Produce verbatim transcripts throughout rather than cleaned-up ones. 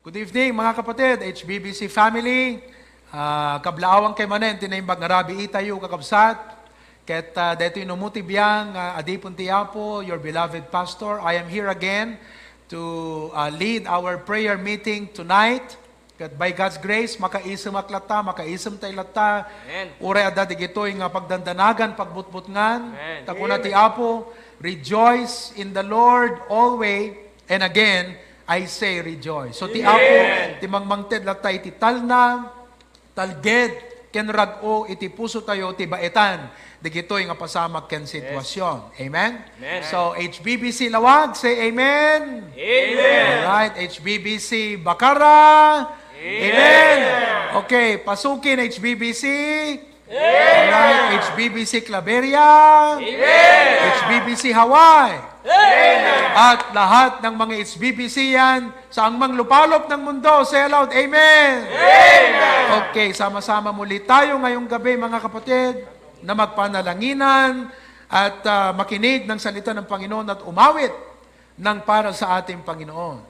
Good evening, mga kapatid, H B B C family. Ah, kablaawan kay manen ti naimbag nga rabii tayo, kakabsat. Ket, ah, daytoy no mo ti biang, ah, adipon ti Apo, your beloved pastor. I am here again to, ah, lead our prayer meeting tonight. Ket by God's grace, makaisemak latta, makaisemtay latta. Amen. Uray adda digitoy nga pagdandanagan, pagbutbutngan. Amen. Ta kuna ti Apo, "Rejoice in the Lord always." And again, I say rejoice. So, ti Apo, ti mangmangted latta iti talna, talged, ken rag-o iti pusotayo ti baetan dagitoy nga pasamak ken sitwasyon. Amen? Amen. So, H B B C Lawag, say amen. Amen. Alright, H B B C Bacara. Amen. Okay, Pasukin, H B B C. Alright, H B B C Claveria. Amen. H B B C Hawaii. Amen. At lahat ng mga H B B C yan, sa angmang lupalop ng mundo, say aloud, amen. Amen. Okay, sama-sama muli tayo ngayong gabi, mga kapatid, na magpanalanginan at, ah, makinig ng salita ng Panginoon at umawit ng para sa ating Panginoon.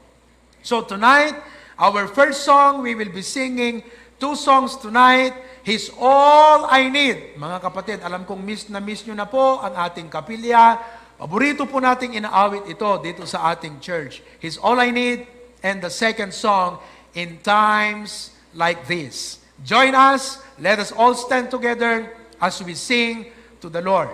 So tonight, our first song, we will be singing two songs tonight. "He's All I Need." Mga kapatid, alam kong miss na miss nyo na po ang ating kapilya. Paborito po nating inaawit ito dito sa ating church. "He's All I Need," and the second song, "In Times Like This." Join us. Let us all stand together as we sing to the Lord.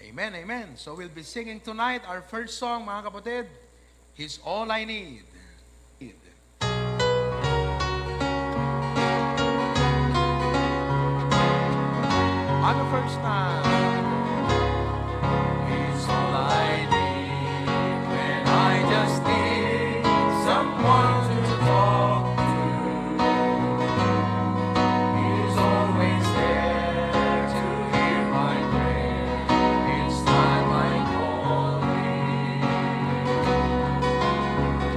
Amen, amen. So we'll be singing tonight our first song, mga kapatid. "He's All I Need." On the first time. He's all I need when I just need someone to talk to. He's always there to hear my prayer each time I call Him.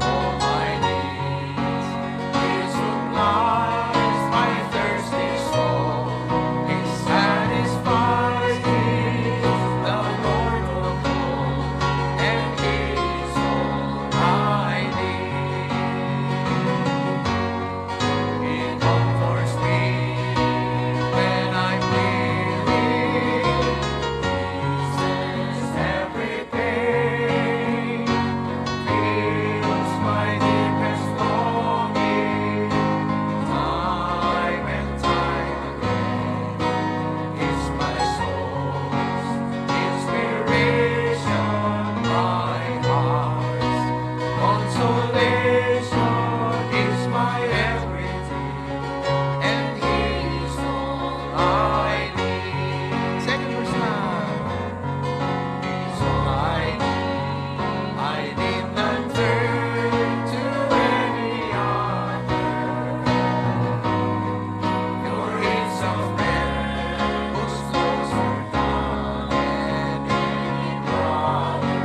All my needs He supplies my thirsty soul. He satisfies me, the Lord of all, and He is all I need. He comforts me when I'm weary. He says every pain fills my deepest longing. Time and time again, He's my source, inspiration, my heart's consolation. He's my everything, and He is all I need. Second verse na. He's all I need. I need not turn to any other. You're His of man who's closer than any brother.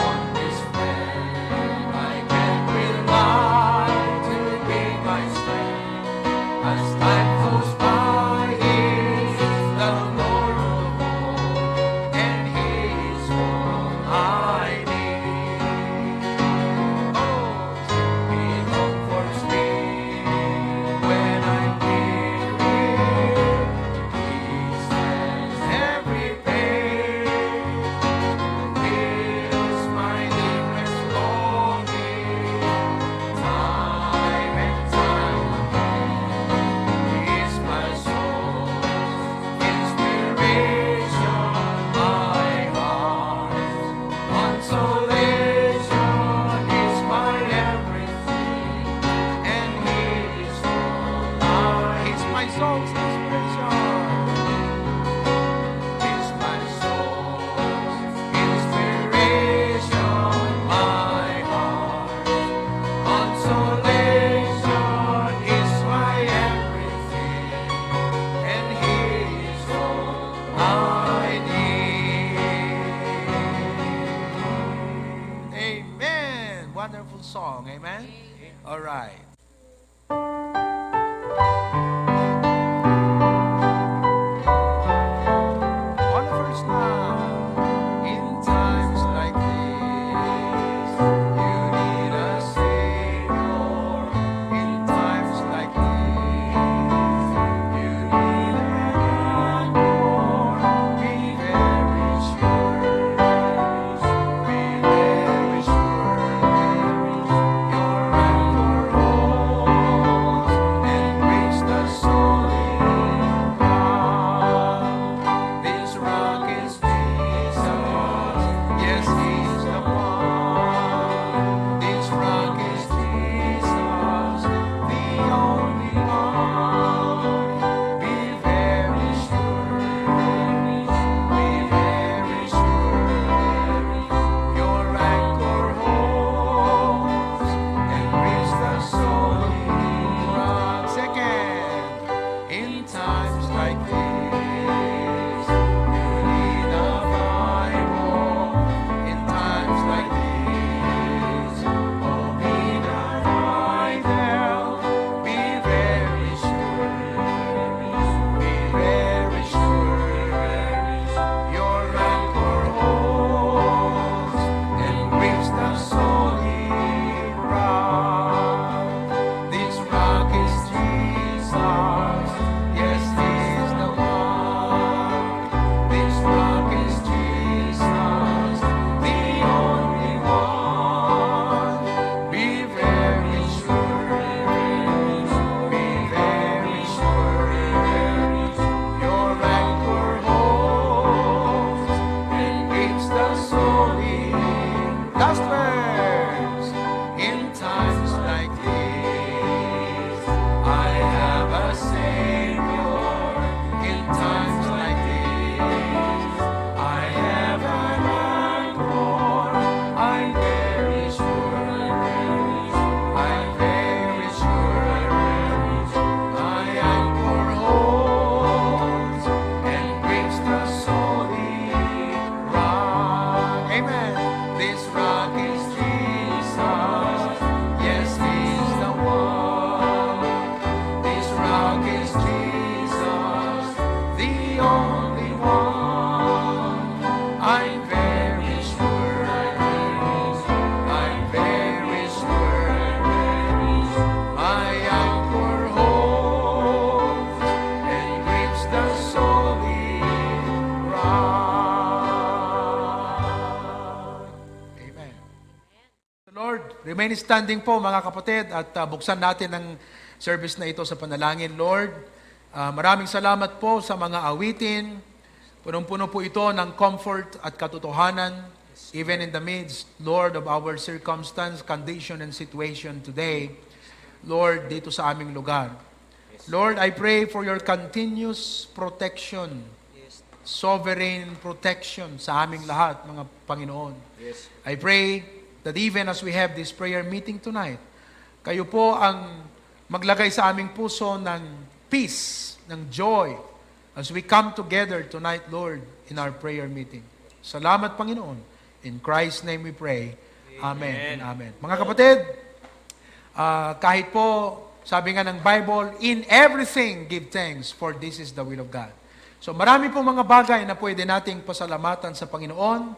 On this land I can rely to be my strength. As time goes by, He is the Lord of all, and He is all I need. Oh, He comforts me when I'm weary. He says every pain is my deepest longing. Time and time again, He is my source, inspiration, my heart. Consolation is my everything, and He is all I He's my soul's inspiration. He's my soul's inspiration, my heart. Consolation is my everything, and He is all I need. Amen. Wonderful song. Amen? Amen. All right. Times like these, you need a Bible. In times like these, oh, be not idle. Be very sure. Be very sure. Your anchor holds and grips the solid rock. This rock is Jesus. Yes, he's the one. This rock is Jesus, the only one. Be very sure, be very sure. Your anchor holds and grips the solid. Last verse. In times like these, I have a Savior. In times like these, I have an anchor. I'm very sure. I'm very sure. My anchor holds and grips the solid rock. Amen. This rock is Jesus. Yes, he's the one. This rock is Jesus, the only one. I'm very sure. I'm very sure. My anchor holds and grips the solid rock. Amen. The Lord, remain standing po, mga kapatid, at, ah, buksan natin ang service na ito sa panalangin. Lord, ah, maraming salamat po sa mga awitin. Punong-puno po ito ng comfort at katotohanan, even in the midst, Lord, of our circumstance, condition, and situation today, Lord, dito sa aming lugar. Lord, I pray for your continuous protection, sovereign protection sa aming lahat, mga Panginoon. Yes. I pray that even as we have this prayer meeting tonight, kayo po ang maglagay sa aming puso ng peace, ng joy, as we come together tonight, Lord, in our prayer meeting. Salamat, Panginoon. In Christ's name we pray. Amen and amen. Mga kapatid, ah, kahit po, sabi nga ng Bible, "In everything give thanks, for this is the will of God." So, marami pong mga bagay na pwede nating pasalamatan sa Panginoon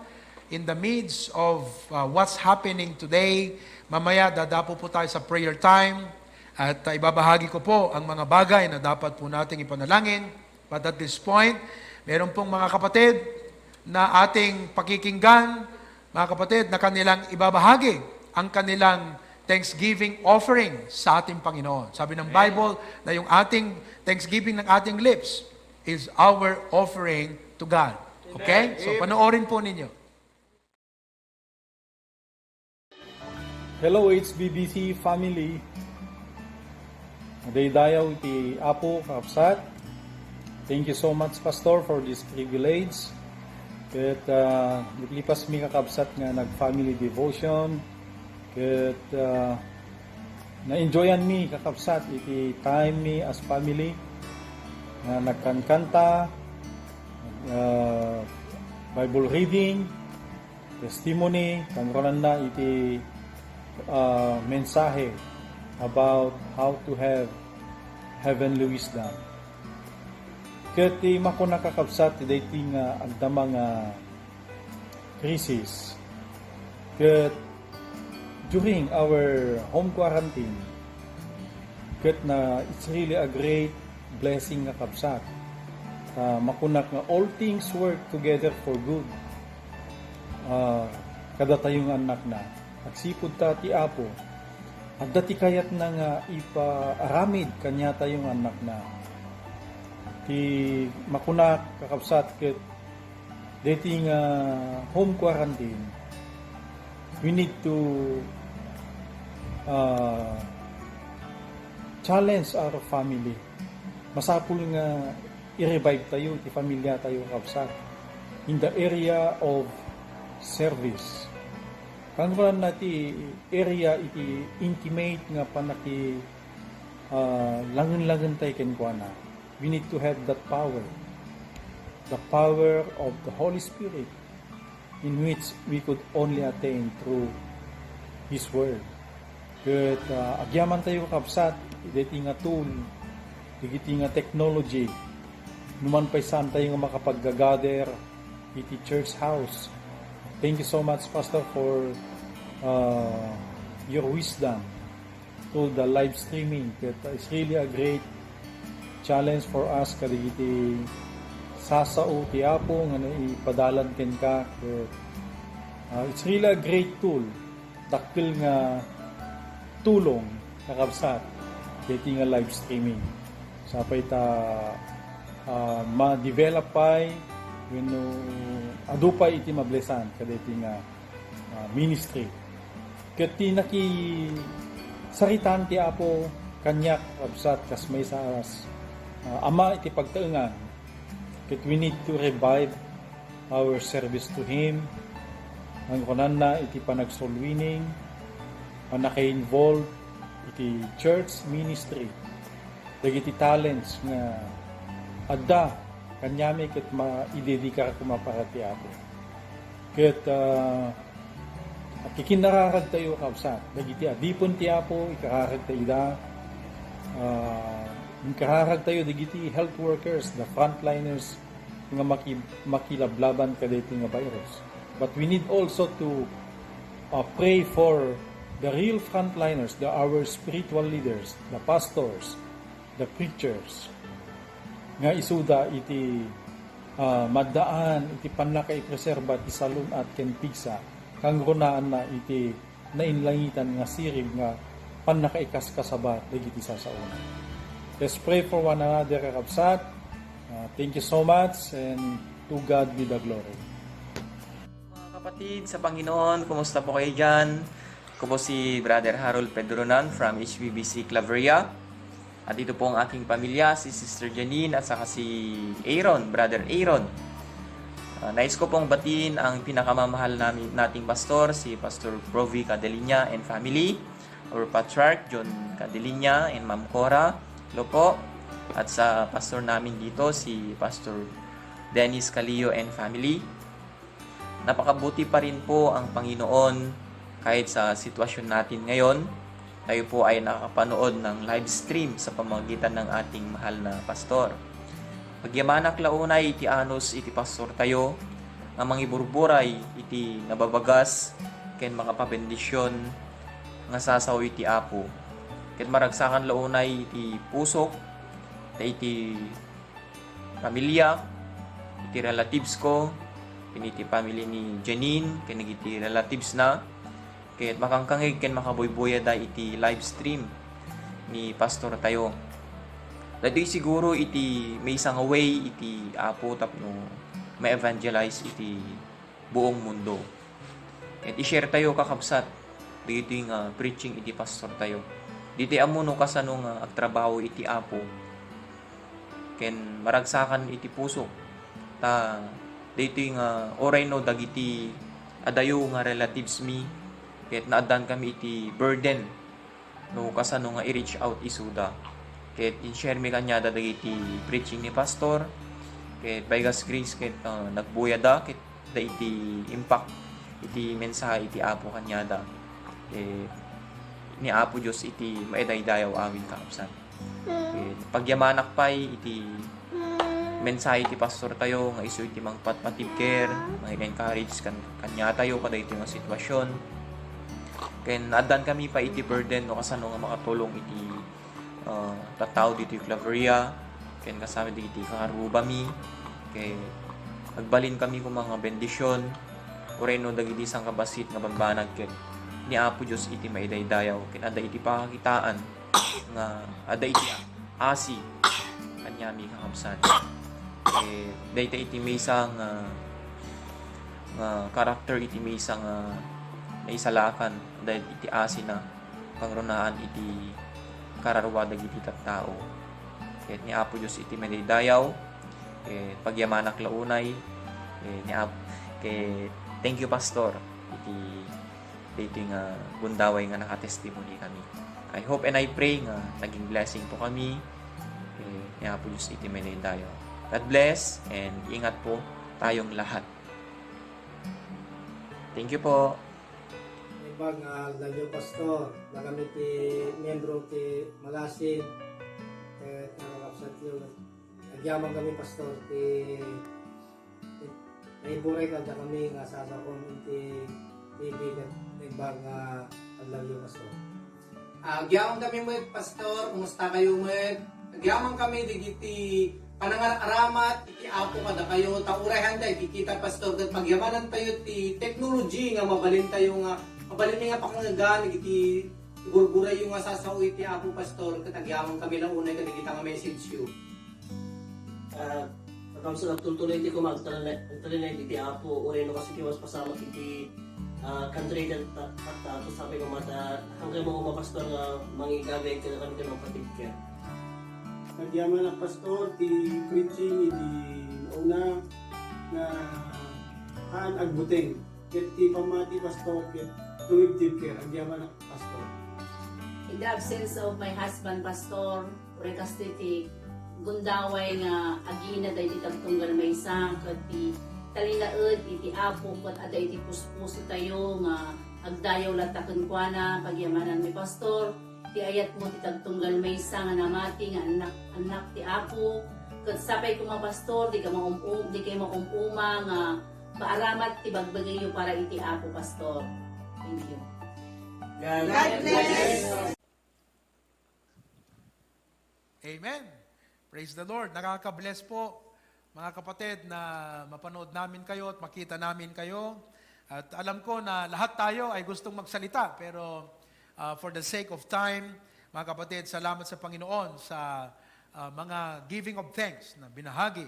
in the midst of, ah, what's happening today. Mamaya, dadapo po tayo sa prayer time at, ah, ibabahagi ko po ang mga bagay na dapat po nating ipanalangin. But at this point, meron pong mga kapatid na ating pakikinggan, mga kapatid, na kanilang ibabahagi ang kanilang Thanksgiving offering sa ating Panginoon. Sabi ng Bible na yung ating Thanksgiving ng ating lips is our offering to God. Okay? So, panoorin po ninyo. Hello, H B B C family. Daydayaw iti Apo, kakabsat. Thank you so much, Pastor, for this privilege. Ket, ah, naglipasmi, kakabsat, nga nag-family devotion. Ket, ah, na-enjoyanmi, kakabsat, iti time mi as family. Nga nagkankanta, ah, Bible reading, testimony, kangrunanna iti, ah, mensahe about how to have heavenly wisdom. Ket ti makuna, kakabsat, ti daytoy nga agdama nga crisis. Ket during our home quarantine, ket na, it's really a great blessing, kakabsat. Ah, makunak nga all things work together for good. Ah, kadatayo nga annakna, agsipud ta ti Apo, adda ti kayatna nga ipaaramid kaniatayo nga annakna. Ti makunak, kakabsat, ket daytoy nga home quarantine, we need to, ah, challenge our family. Masapul nga i-revive tayo ti familia tayo, kabsat, in the area of service. Kangrunanna ti area iti intimate nga panaki-, ah, langen-langen tayo kenkuana. We need to have that power, the power of the Holy Spirit, in which we could only attain through His Word. Ket, ah, agyamantayo, kakabsat, dagiti nga tool, dagiti nga technology, numan pay saantayo nga makapaggagather iti church house. Thank you so much, Pastor, for, uh, your wisdom through the live streaming. Ket, uh, it's really a great challenge for us kadagiti sasao ti Apo nga naipadalan kenka. Ket, uh, it's really a great tool, dakkel nga tulong, kakabsat, daytoy nga live streaming. Sapay ta, ah, ma-develop pay wenno adu pay iti mablesan kadaytoy nga, ah, ministry. Ket ti nakisaritaan ti Apo kaniak, kakabsat, kas maysa as, ah, ama iti pagtaengan, ket we need to revive our service to Him. Ang kunanna iti panagsoul winning, pannaka-involve iti church ministry, dagiti talents nga adda kaniami ket maidedikar koma para ti Apo. Ket, ah, akikinnararagtayo, kakabsat, dagiti adipen ti Apo, ikararagtayo ida, ah, inkararagtayo dagiti health workers, the frontliners, nga maki-, makilablaban kadaytoy nga virus. But we need also to, uh, pray for the real frontliners, the, our spiritual leaders, the pastors, the preachers, nga isuda iti, uh, maddaan iti pannakaipreserba ti salun-at ken pigsa, kangrunaanna iti nainlangitan nga sirib nga pannakaikaskasaba dagiti sasaona. Let's pray for one another, kakabsat. Uh, thank you so much, and to God be the glory. Mga kapatid sa Panginoon, kumusta po kayo dyan? Ako po si Brother Harold Pedronan from H B B C Claveria. At ito po ang aking pamilya, si Sister Janine at saka si Aaron, Brother Aaron. Ah, nais ko pong batiin ang pinakamamahal namin, nating pastor, si Pastor Provi Cadeliña and family, our Patriarch John Cadeliña and Ma'am Cora Lopo, at sa pastor namin dito, si Pastor Dennis Calio and family. Napakabuti pa rin po ang Panginoon kahit sa sitwasyon natin ngayon. Tayo po ay nakakapanood ng live stream sa pamamagitan ng ating mahal na pastor. Pagyamanak launay iti anus iti pastor tayo, nga mangiburburay iti nababagas ken makapabendisyon nga sasao iti Apo. Ket maragsakan launay iti pusok, ta iti pamilya, iti relatives ko, ken iti family ni Janine, ken iti relatives na, ket makangkangeg ken makabuybuyada iti live stream ni pastor tayo. Daytoy siguro iti maysa nga way iti Apo tapno ma-evangelize iti buong mundo. Ket i-share tayo, kakabsat, daytoy nga preaching iti pastor tayo. Ditoy ammo no kasano nga agtrabaho iti Apo. Ken maragsakan iti pusok. Ta daytoy nga uray no dagiti adayo nga relatives mi, ket naaddan kami iti burden no kasano nga i-reach out isuda. Ket in-share mi kaniada dagiti preaching ni pastor. Ket by God's grace, ket, ah, nagbuyada, ket da iti impact iti mensahe iti Apo kaniada. Ket ni Apo Dios iti maidaydayaw amin, kakabsat. Ket pagyamanak pay iti mensahe ti pastor tayo nga isu iti mangpatpatibker, mang-encourage kan, kaniatayo kadaytoy nga sitwasyon. Ken addan kami pay iti burden no kasano nga makatulong iti, ah, tattao ditoy Claveria, ken kasano dagiti kakarubami, ket agbalin kami koma nga bendisyon, uray no dagiti sangkabassit nga bambanag ket ni Apo Dios iti maidaydayaw, ken adda iti pakakitaan nga adda iti asi kaniami, kakabsat. Eh, dayta iti maysa nga, nga karakter iti maysa nga naisalakan, dayta iti asina, kangrunaan iti kararua dagiti tattao. Ket ni Apo Dios iti madaydayaw, ket pagyamanak launay, ket ni Ap-, ket thank you, Pastor, iti daytoy nga gundaway nga nakatestimony kami. I hope and I pray nga naging blessing po kami Ni Apo Diyos iti Manaydayaw. God bless and ingat po tayong lahat. Thank you po. Iba nga aldaw, Pastor. Dakami ti miyembro ti Malasin. Ket nakakapsatyo. Agyaman kami, Pastor, ti Naiburay kada kami nga sasakom iti T V ket naimbag nga aldaw, Pastor. Agyaman kami met, Pastor. Kumusta kayo met? Agyaman kami digiti panangar-aramat iti Apo kada kayo. Ta uray handa iti kita, Pastor, ket pagyamanan tayo ti technology nga mabalin tayo nga mabalin nga pakangagan iti gurgurayo nga sasao iti Apo, Pastor, ket agyaman kami la unay kadagita nga message yo. Ah, agkamsat agtultuloy ti koma agtalna-, agtalinaed iti Apo, uray no kasla ti mapasamak iti, ah, country ken ta-, ta-, ta-, Apo, sapay koma ta, hanggang mo, Pastor, nga mangigagayad kadakami ken mapatibker. Agyaman a, Pastor, ti preaching idi una nga haan agbuteng. Ket ti pammati, Pastor, ket tumibtibker. Agyaman a, Pastor. In the absence of my husband, Pastor, uray kastoy ti gundaway nga agina daydi tagtunggal maysa, ket ti talinaed iti Apo, ket adda iti puspuso tayo nga agdayaw latta kenkuana. Pagyamanan mi, Pastor, ti ayatmo ti tagtunggal maysa nga namati nga annak, annak ti Apo, ket sapay koma, Pastor, di ka maum-um-, di kay maum-uma nga maaramat ti bagbagayyo para iti Apo, Pastor. Thank you. God bless. Amen. Praise the Lord. Nakaka-bless po, mga kapatid, na mapanood namin kayo at makita namin kayo. At alam ko na lahat tayo ay gustong magsalita, pero, ah, for the sake of time, mga kapatid, salamat sa Panginoon sa, ah, mga giving of thanks na binahagi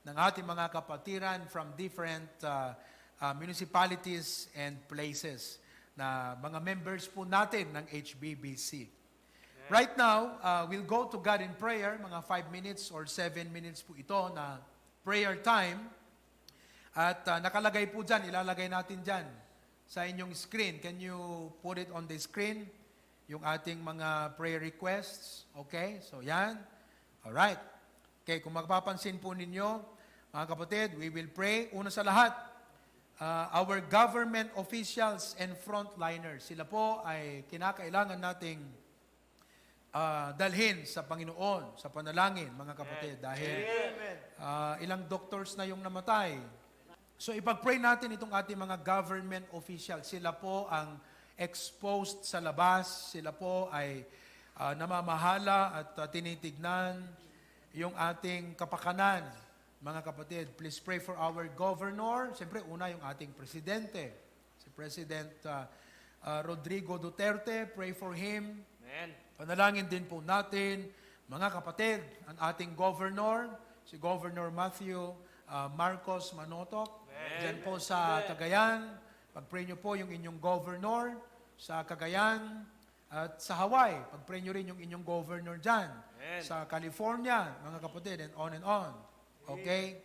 ng ating mga kapatiran from different, ah, ah, municipalities and places na mga members po natin ng H B B C. Right now, uh, we'll go to God in prayer. Mga five minutes or seven minutes po ito na prayer time. At, uh, nakalagay po dyan, ilalagay natin dyan sa inyong screen. Can you put it on the screen? Yung ating mga prayer requests. Okay? So, yan. Alright. Okay, kung mapapansin po ninyo, mga kapatid, we will pray. Una sa lahat, uh, our government officials and frontliners. Sila po ay kinakailangan nating ah, dalhin sa Panginoon, sa panalangin, mga kapatid, dahil, ah, ilang doctors na yung namatay. So, ipag-pray natin itong ating mga government official. Sila po ang exposed sa labas. Sila po ay, ah, namamahala at, ah, tinitignan yung ating kapakanan. Mga kapatid, please pray for our governor. Siyempre, una yung ating presidente. Si President, ah, ah, Rodrigo Duterte, pray for him. Amen. Panalangin din po natin, mga kapatid, ang ating governor, si Governor Matthew, ah, Marcos Manotoc. Amen. Diyan po sa Cagayan, pag-pray niyo po yung inyong governor sa Cagayan at sa Hawaii. Pag-pray niyo rin yung inyong governor diyan. Amen. Sa California, mga kapatid, and on and on. Okay?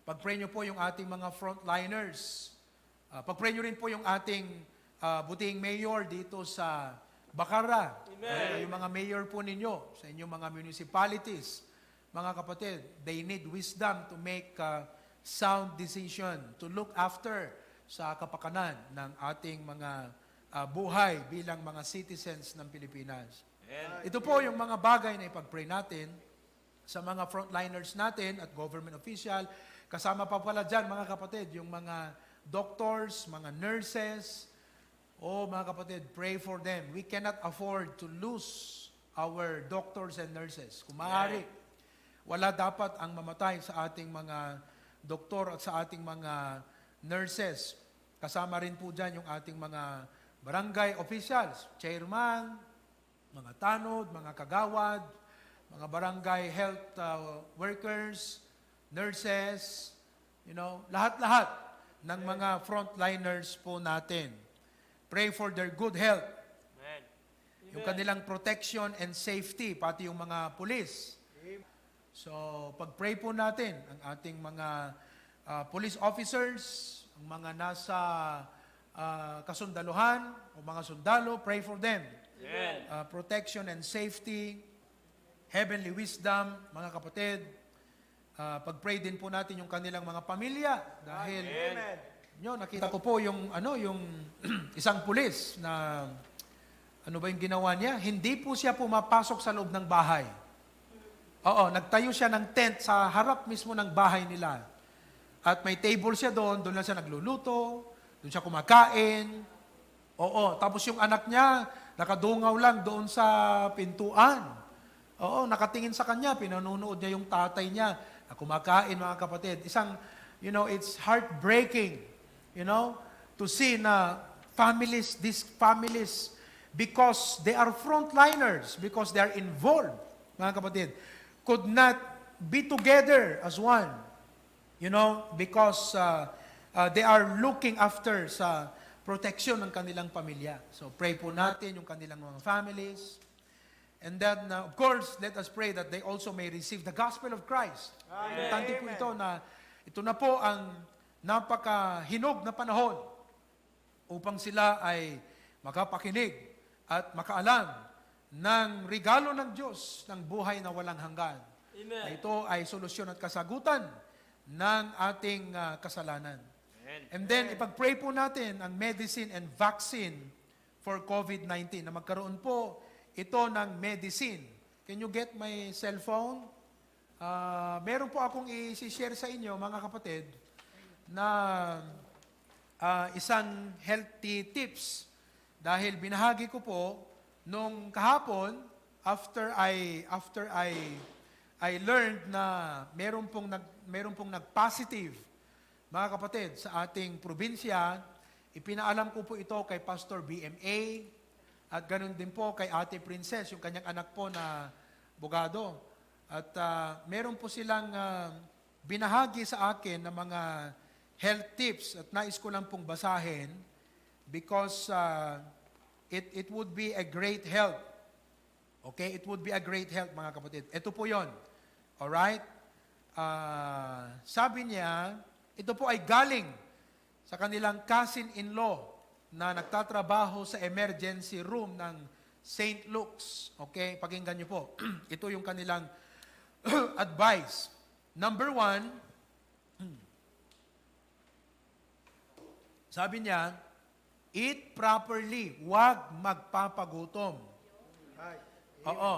Pag-pray niyo po yung ating mga frontliners. Ah, pag-pray niyo rin po yung ating, ah, buting mayor dito sa Bacarra. Amen. Ah, yung mga mayor po ninyo sa inyong mga municipalities, mga kapatid, they need wisdom to make, ah, sound decision, to look after sa kapakanan ng ating mga, ah, buhay bilang mga citizens ng Pilipinas. Amen. Ito po yung mga bagay na ipag-pray natin sa mga frontliners natin at government official. Kasama pa pala dyan, mga kapatid, yung mga doctors, mga nurses. Oh, mga kapatid, pray for them. We cannot afford to lose our doctors and nurses. Kung maaari, wala dapat ang mamatay sa ating mga doktor at sa ating mga nurses. Kasama rin po dyan yung ating mga barangay officials, chairman, mga tanod, mga kagawad, mga barangay health, uh, workers, nurses, you know, lahat-lahat ng mga frontliners po natin. Pray for their good health. Amen. Yung kanilang protection and safety, pati yung mga pulis. So, pag-pray po natin ang ating mga, ah, police officers, ang mga nasa, ah, kasundaluhan o mga sundalo, pray for them. Amen. Ah, protection and safety. heavenly wisdom, mga kapatid. Ah, pag-pray din po natin yung kanilang mga pamilya dahil Amen. Nyo, nakita ko po yung, ano, yung isang pulis na, ano ba yung ginawa niya? Hindi po siya pumapasok sa loob ng bahay. Oo, nagtayo siya ng tent sa harap mismo ng bahay nila. At may table siya doon, doon lang siya nagluluto, doon siya kumakain. Oo, tapos yung anak niya, nakadungaw lang doon sa pintuan. Oo, nakatingin sa kanya, pinanunood niya yung tatay niya na kumakain, mga kapatid. Isang, you know, it's heartbreaking, you know, to see na families, these families, because they are frontliners, because they are involved, mga kapatid, could not be together as one, you know, because uh, uh, they are looking after sa protection ng kanilang pamilya. So pray po natin yung kanilang mga families. And then, uh, of course, let us pray that they also may receive the gospel of Christ. Amen. Importante po ito na ito na po ang napakahinog na panahon upang sila ay makapakinig at makaalam ng regalo ng Diyos ng buhay na walang hanggan. Amen. Na ito ay solusyon at kasagutan ng ating ah, kasalanan. Amen. And then, ipag-pray po natin ang medicine and vaccine for COVID nineteen, na magkaroon po ito ng medicine. Can you get my cellphone? Ah, meron po akong i-share sa inyo, mga kapatid, na ah, isang healthy tips. Dahil binahagi ko po nung kahapon, after I after I I learned na meron pong nag meron pong nag-positive, mga kapatid, sa ating probinsya. Ipinaalam ko po ito kay Pastor B M A at ganun din po kay Ate Princess, yung kanyang anak po na abogado. At ah, meron po silang ah, binahagi sa akin ng mga health tips at nais ko lang pong basahin because ah, it, it would be a great help. Okay? It would be a great help, mga kapatid. Ito po yon. Alright? Ah, sabi niya, ito po ay galing sa kanilang cousin-in-law na nagtatrabaho sa emergency room ng Saint Luke's. Okay? Pakinggan niyo po. Ito yung kanilang advice. Number one, sabi niya, "Eat properly, huwag magpapagutom." Ay. Oo.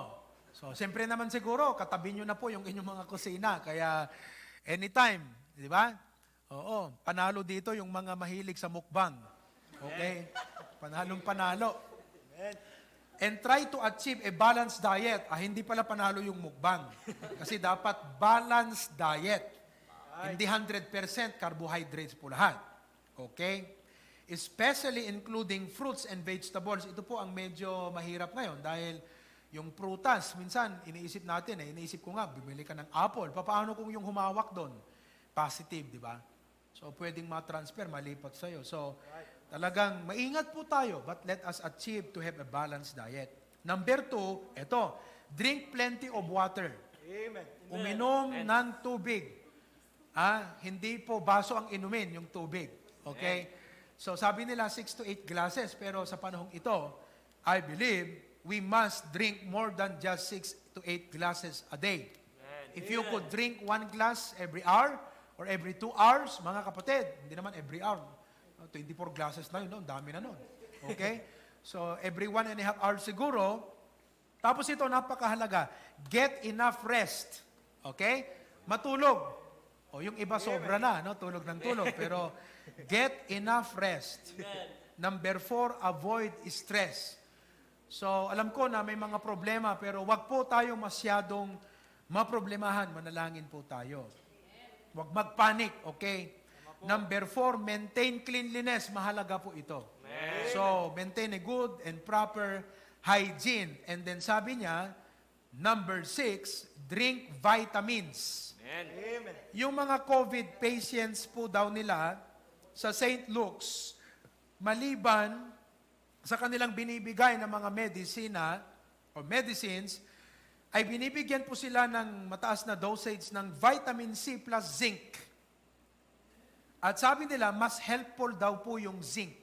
So, siyempre naman siguro, katabi nyo na po yung inyong mga kusina. Kaya, anytime, di ba? Oo. Panalo dito yung mga mahilig sa mukbang. Okay? Panalong panalo. And try to achieve a balanced diet. Ah, hindi pala panalo yung mukbang. Kasi dapat balanced diet. Hindi hundred percent carbohydrates po lahat. Okay? Especially including fruits and vegetables. Ito po ang medyo mahirap ngayon dahil yung prutas, minsan iniisip natin, eh, iniisip ko nga, bumili ka ng apple. Papaano kung yung humawak doon? Positive, di ba? So, pwedeng ma-transfer, malipat sa'yo. So, talagang maingat po tayo, but let us achieve to have a balanced diet. Number two, eto, drink plenty of water. Amen. Uminom Amen. ng tubig. Ah, hindi po baso ang inumin, yung tubig. Okay? Amen. So, sabi nila six to eight glasses, pero sa panahong ito, I believe we must drink more than just six to eight glasses a day. Amen. If you Amen. could drink one glass every hour or every two hours, mga kapatid, hindi naman every hour. Oh, twenty-four glasses na yun, no? Ang dami na nun. Okay? So, every one and a half hours siguro. Tapos ito, napakahalaga, get enough rest. Okay? Matulog. O, yung iba sobra na, no? Tulog ng tulog. Pero get enough rest. Amen. Number four, avoid stress. So, alam ko na may mga problema, pero wag po tayo masyadong maproblemahan. Manalangin po tayo. Wag magpanic, okay? Number four, maintain cleanliness. Mahalaga po ito. Amen. So, maintain a good and proper hygiene. And then sabi niya, number six, drink vitamins. Amen. Amen. Yung mga COVID patients po daw nila sa Saint Luke's, maliban sa kanilang binibigay ng mga medisina o medicines, ay binibigyan po sila ng mataas na dosage ng vitamin C plus zinc. At sabi nila, mas helpful daw po yung zinc.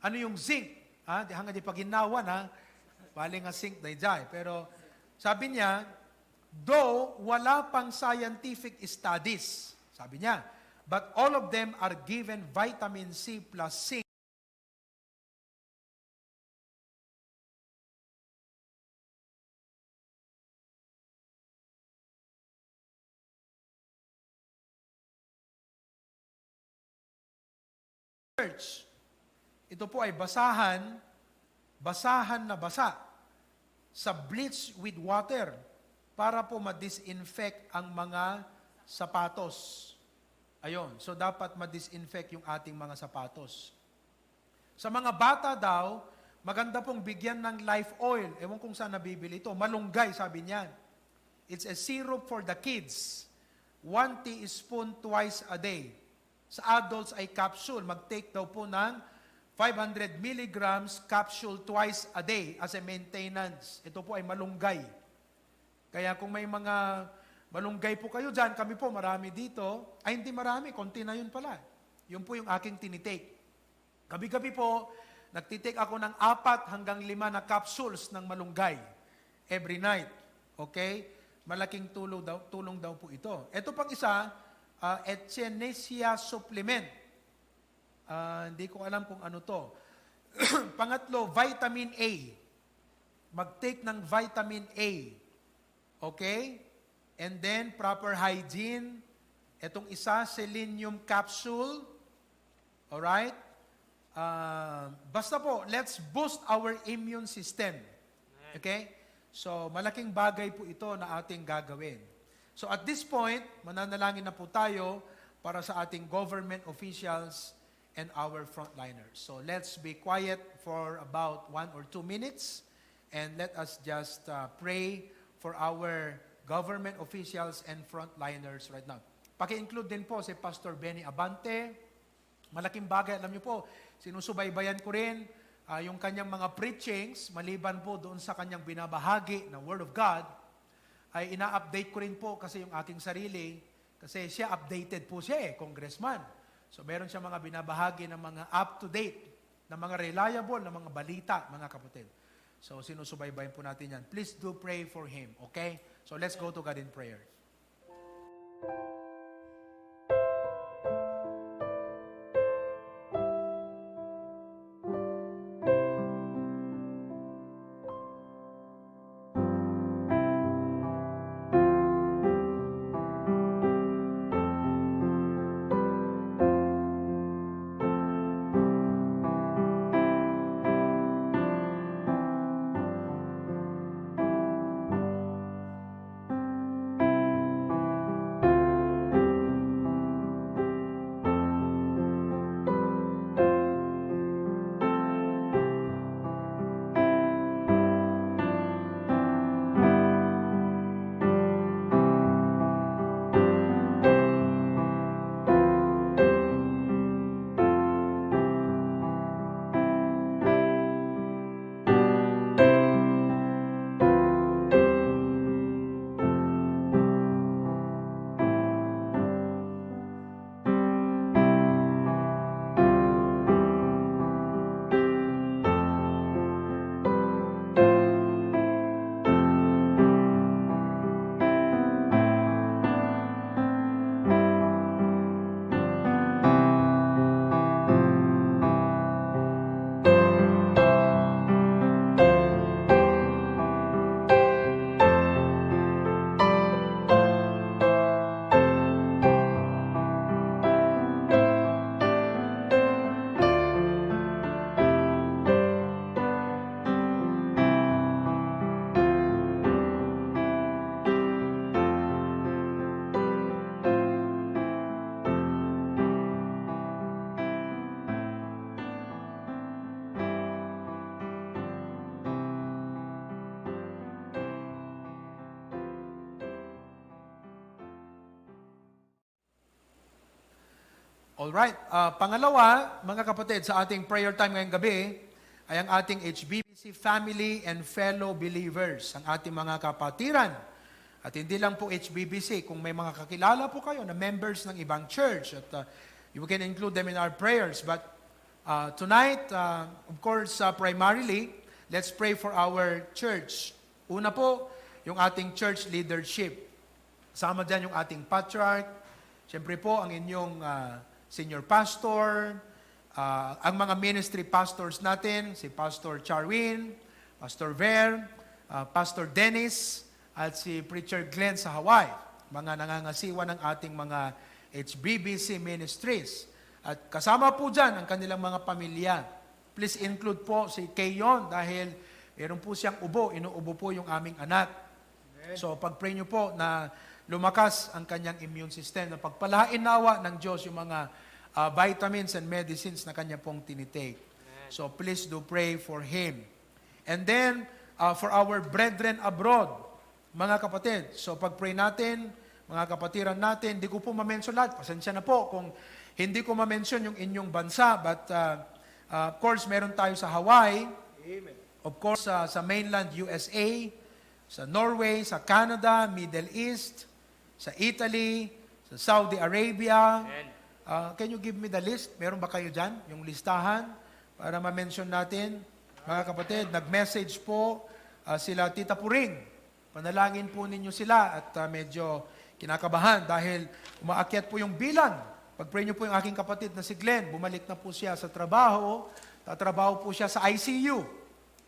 Ano yung zinc? Ha? Di hanga di paginnawan, ha? Bali nga zinc, dayjay. Pero Sabi niya, though wala pang scientific studies, sabi niya, but all of them are given vitamin C plus zinc church. Ito po ay basahan, basahan na basa sa bleach with water para po ma-disinfect ang mga sapatos. Ayun, so dapat ma-disinfect yung ating mga sapatos. Sa mga bata daw, maganda pong bigyan ng life oil. Ewan kung saan nabibili ito. Malunggay, sabi niya. It's a syrup for the kids. One teaspoon twice a day. Sa adults ay capsule. Mag-take daw po ng five hundred milligrams capsule twice a day as a maintenance. Ito po ay malunggay. Kaya kung may mga malunggay po kayo dyan, kami po marami dito. Ay, hindi marami, konti na yun pala. Yun po yung aking tinitake. Gabi-gabi po, nagtitake ako ng apat hanggang lima na capsules ng malunggay every night. Okay? Malaking tulong daw, tulong daw po ito. Ito pang isa, ah, Echinacea supplement. Ah, hindi ko alam kung ano to. Pangatlo, vitamin A. Mag-take ng vitamin A. Okay? And then, proper hygiene. Itong isa, selenium capsule. Alright? Ah, basta po, let's boost our immune system. Okay? So, malaking bagay po ito na ating gagawin. So, at this point, mananalangin na po tayo para sa ating government officials and our frontliners. So, let's be quiet for about one or two minutes and let us just, uh, pray for our government officials and frontliners right now. Paki-include din po si Pastor Benny Abante. Malaking bagay, alam niyo po, sinusubaybayan ko rin, ah, yung kanyang mga preachings, maliban po doon sa kanyang binabahagi na Word of God, ay ina-update ko rin po kasi yung aking sarili, kasi siya updated po siya eh, congressman. So meron siya mga binabahagi ng mga up-to-date, ng mga reliable na mga balita, mga kapatid. So sinusubaybayan po natin yan. Please do pray for him, okay? So let's go to God in prayer. Alright. Ah, pangalawa, mga kapatid, sa ating prayer time ngayong gabi, ay ang ating H B B C family and fellow believers, ang ating mga kapatiran. At hindi lang po H B B C, kung may mga kakilala po kayo na members ng ibang church, at, ah, you can include them in our prayers. But, ah, tonight, ah, of course, ah, primarily, let's pray for our church. Una po, yung ating church leadership. Kasama dyan yung ating patriarch, siyempre po ang inyong, ah, senior pastor, ah, ang mga ministry pastors natin, si Pastor Charwin, Pastor Ver, ah, Pastor Dennis, at si Preacher Glenn sa Hawaii. Mga nangangasiwa ng ating mga H B B C ministries. At kasama po dyan ang kanilang mga pamilya. Please include po si Keyon dahil meron po siyang ubo, inuubo po yung aming anak. So, pag-pray niyo po na lumakas ang kanyang immune system, na pagpalain nawa ng Diyos yung mga, ah, vitamins and medicines na kanya pong tinitake. So, please do pray for him. And then, ah, for our brethren abroad, mga kapatid, so pag-pray natin, mga kapatiran natin, di ko po ma-mention lahat. Pasensya na po kung hindi ko ma-mention yung inyong bansa, but, ah, ah, of course, meron tayo sa Hawaii. Of course, sa, sa mainland U S A, sa Norway, sa Canada, Middle East, sa Italy, sa Saudi Arabia. Ah, can you give me the list? Meron ba kayo dyan? Yung listahan? Para ma-mention natin. Mga kapatid, nag-message po, ah, sila Tita Puring. Panalangin po ninyo sila at, ah, medyo kinakabahan dahil umaakyat po yung bilang. Pag-pray niyo po yung aking kapatid na si Glenn. Bumalik na po siya sa trabaho. Tatrabaho po siya sa I C U,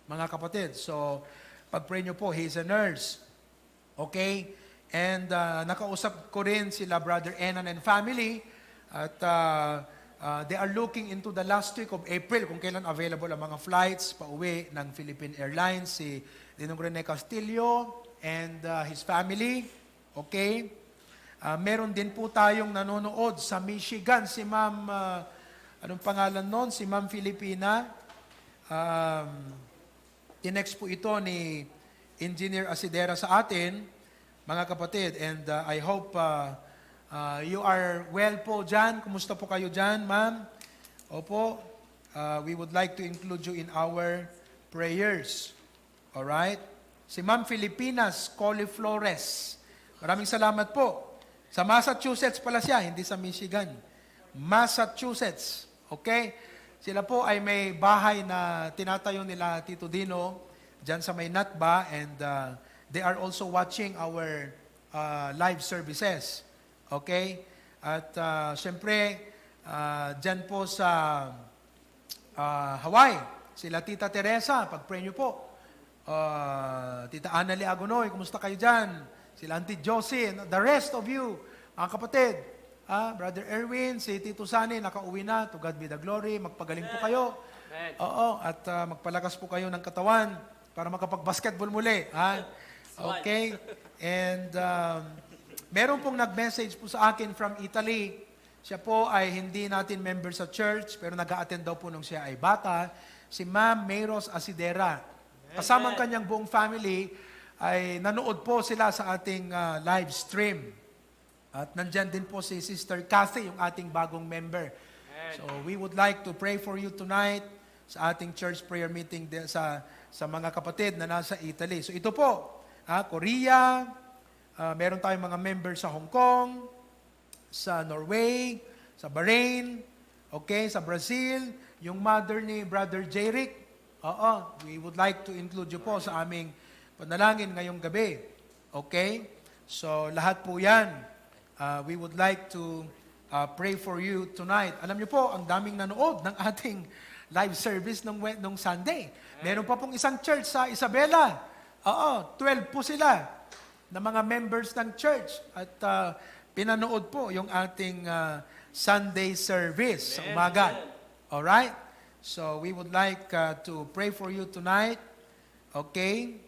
mga kapatid. So, pag-pray niyo po, he is a nurse. Okay? And, ah, nakausap ko rin sila Brother Enan and family. At, ah, ah, they are looking into the last week of April kung kailan available ang mga flights pauwi ng Philippine Airlines. Si Ninong Rene Castillo and, ah, his family. Okay? Ah, meron din po tayong nanonood sa Michigan, si Ma'am, ah, anong pangalan nun? Si Ma'am Filipina. Um, tinext po ito ni Engineer Asidera sa atin, mga kapatid. And, ah, I hope, ah, ah, you are well po dyan. Kumusta po kayo dyan, ma'am? Opo. Ah, we would like to include you in our prayers. Alright? Si Ma'am Filipinas Coli Flores. Maraming salamat po. Sa Massachusetts pala siya, hindi sa Michigan. Massachusetts. Okay? Sila po ay may bahay na tinatayo nila Tito Dino dyan sa may Natba, and, uh, they are also watching our, uh, live services. Okay? At, uh, siyempre, uh, dyan po sa ah, Hawaii, sila Tita Teresa, pag-pray niyo po. Ah, Tita Annalie Agonoy, kumusta kayo dyan? Sila Auntie Josie, and the rest of you, mga kapatid. Ah, Brother Erwin, si Tito Sani, nakauwi na. To God be the glory. Magpagaling po kayo. Amen. Oo, at, ah, magpalakas po kayo ng katawan para makapag-basketball muli, ha? Smile. Okay? And, um, meron pong nag-message po sa akin from Italy. Siya po ay hindi natin member sa church, pero nag-a-attend daw po nung siya ay bata, si Ma'am Mayros Asidera. Kasama ang kanyang buong family ay nanood po sila sa ating, ah, live stream. At nandyan din po si Sister Cathy, yung ating bagong member. So, we would like to pray for you tonight sa ating church prayer meeting din sa, sa mga kapatid na nasa Italy. So, ito po, ah, Korea, ah, meron tayong mga member sa Hong Kong, sa Norway, sa Bahrain, okay, sa Brazil, yung mother ni Brother Jeric. Oo, we would like to include you po sa aming panalangin ngayong gabi. Okay? So, lahat po yan, ah, we would like to, ah, pray for you tonight. Alam niyo po, ang daming nanood ng ating live service nung, we- nung Sunday. Meron pa pong isang church sa Isabela. Oo, twelve po sila na mga members ng church at, ah, pinanood po yung ating, ah, Sunday service sa umaga. Alright? So, we would like, ah, to pray for you tonight. Okay?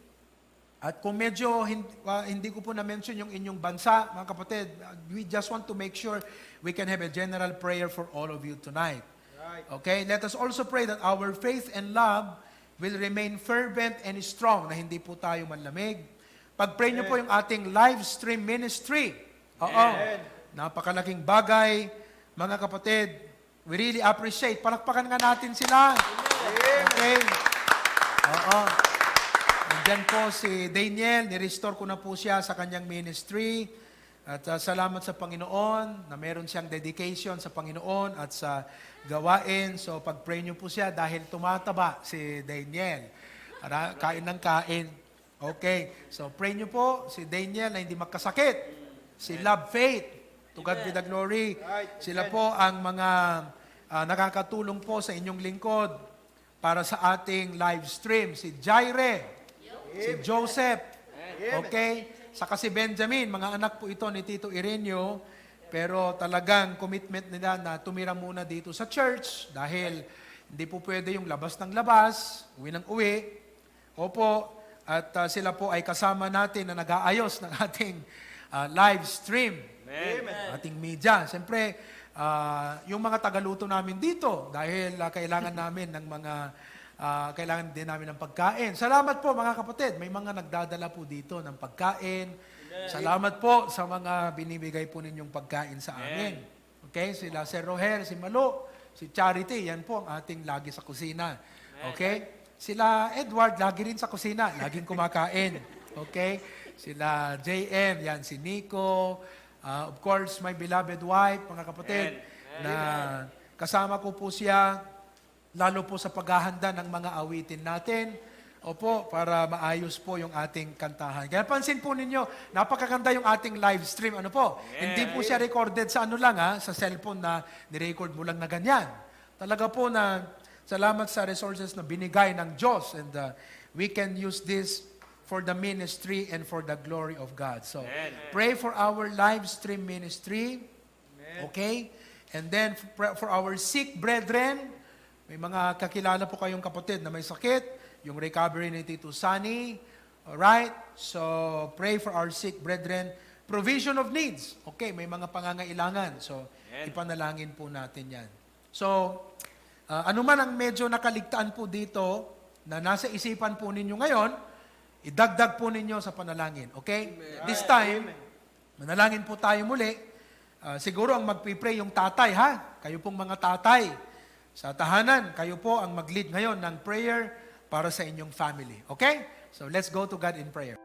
At kung medyo hin-, ah, hindi ko po na-mention yung inyong bansa, mga kapatid, ah, we just want to make sure we can have a general prayer for all of you tonight. Okay? Let us also pray that our faith and love will remain fervent and strong, na hindi po tayo manlamig. Pag-pray niyo po yung ating live stream ministry. Oo. Napakalaking bagay, mga kapatid. We really appreciate. Palakpakan nga natin sila. Okay. Oo. Nandyan po si Daniel. Ni-restore ko na po siya sa kanyang ministry. At, ah, salamat sa Panginoon na meron siyang dedication sa Panginoon at sa gawain. So, pag-pray niyo po siya dahil tumataba si Daniel. Para kain ng kain. Okay. So, pray nyo po si Daniel na hindi magkasakit. Si Love Faith. To God be the glory. Right. Sila po ang mga ah, nakakatulong po sa inyong lingkod para sa ating live stream. Si Jaire, si Joseph, okay? Saka si Benjamin, mga anak po ito ni Tito Irenio. Pero talagang commitment nila na tumira muna dito sa church dahil hindi po pwede yung labas ng labas, uwi ng uwi. Opo, at ah, sila po ay kasama natin na nag-aayos ng ating ah, live stream. Amen. Ating media. Siyempre, ah, yung mga tagaluto namin dito, dahil ah, kailangan namin ng mga, ah, kailangan din namin ng pagkain. Salamat po, mga kapatid. May mga nagdadala po dito ng pagkain. Salamat po sa mga binibigay po ninyong pagkain sa amin. Okay, sila Sir Rohel, si Malo, si Charity, yan po ang ating lagi sa kusina. Okay? Sila Edward, lagi rin sa kusina, laging kumakain. Okay? Sila J M, yan si Nico. Ah, of course, my beloved wife, mga kapatid, na kasama ko po siya. Lalo po sa paghahanda ng mga awitin natin. Opo, para maayos po yung ating kantahan. Kaya pansin po ninyo, napakaganda yung ating live stream. Ano po? Hindi po siya recorded sa ano lang ha, sa cellphone na nirecord mo lang na ganyan. Talaga po na salamat sa resources na binigay ng Diyos and uh, we can use this for the ministry and for the glory of God. So, pray for our live stream ministry. Okay? And then, for, for our sick brethren, may mga kakilala po kayong kapatid na may sakit, yung recovery ni Tito Sunny. Alright? So, pray for our sick brethren. Provision of needs. Okay, may mga pangangailangan. So, ipanalangin po natin yan. So, ah, anuman ang medyo nakaligtaan po dito na nasa isipan po ninyo ngayon, idagdag po ninyo sa panalangin. Okay? This time, manalangin po tayo muli. Ah, siguro ang magpipray yung tatay, ha? Kayo pong mga tatay sa tahanan, kayo po ang mag-lead ngayon ng prayer para sa inyong family. Okay? So, let's go to God in prayer.